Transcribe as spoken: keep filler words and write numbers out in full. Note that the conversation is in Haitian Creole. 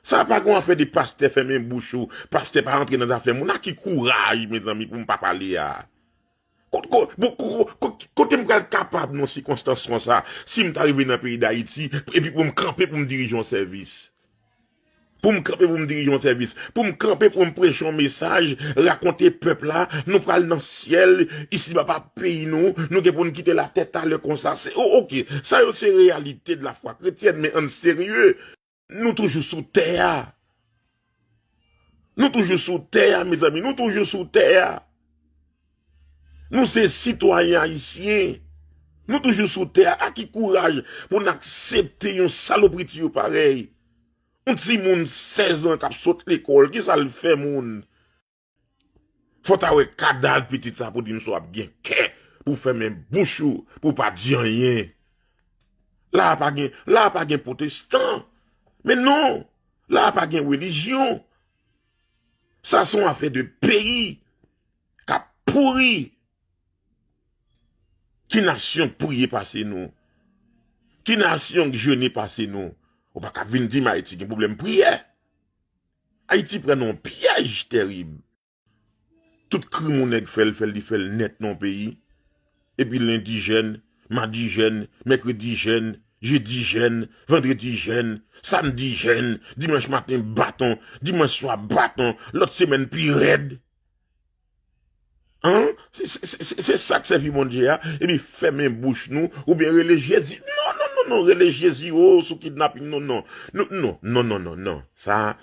Sa pa gon afè de pastè fèmen bouch ou, pastè pa rantre nan zafè moun. A ki kouraj, mezanmi, pou m pa pale a? Kot- ko- bon, ko- ko- ko- Kote m pral kapab nan sikonstans konsa, si m ta rive nan peyi Dayiti, epi pou m kanpe pou m dirije yon sèvis? Pou m kanpe pou m dirije yon sèvis? Pou m kanpe pou m preche yon mesaj, rakonte pèp la, nou pral nan syèl, isiba pa peyi nou, nou gen pou n kite latè talè konsa. Se, o- oke, sa yo se reyalite de la fwa kretyèn, men ann serye. Nou toujou sou tè a. Nou toujou sou tè a, mezanmi. Nou toujou sou tè a. Nou se sitwayen ayisyen. Nou toujou sou tè a. A ki kouraj pou n aksepte yon salopri tiyo parèy? Yon timoun sèz an k ap sot lekòl, ki sa l fè moun? Fò w ta wè kadav pitit sa pou di m si w ap gen kè pou fèmen bouch ou, pou w pa di anyen. La a pa gen, la a pa gen pwotestan. Men non, la a pa gen relijyon. Sa se yon afè de peyi k ap pouri. Ki nasyon k priye pase nou? Ki nasyon k jene pase nou? Ou pa ka vin di m Ayiti gen pwoblèm priyè. Ayiti pran nan yon pyèj tèrib. Tout krim yon nèg fè l, fè l, li fè l nèt nan yon peyi. Epi lendi jèn, madi jèn, mèkredi jèn, jedi jèn, vandredi jèn, samdi jèn, dimanch maten baton, dimanch swa baton, lòt semèn pi rèd. An? Se, se, se, se, se sa k sèvi Bondye a? Epi fèmen bouch nou, oubyen rele Jezi? Non, non, non, non, rele Jezi, o, sou kidnaping, non, non. Non, non, non, non, non, non. Sa,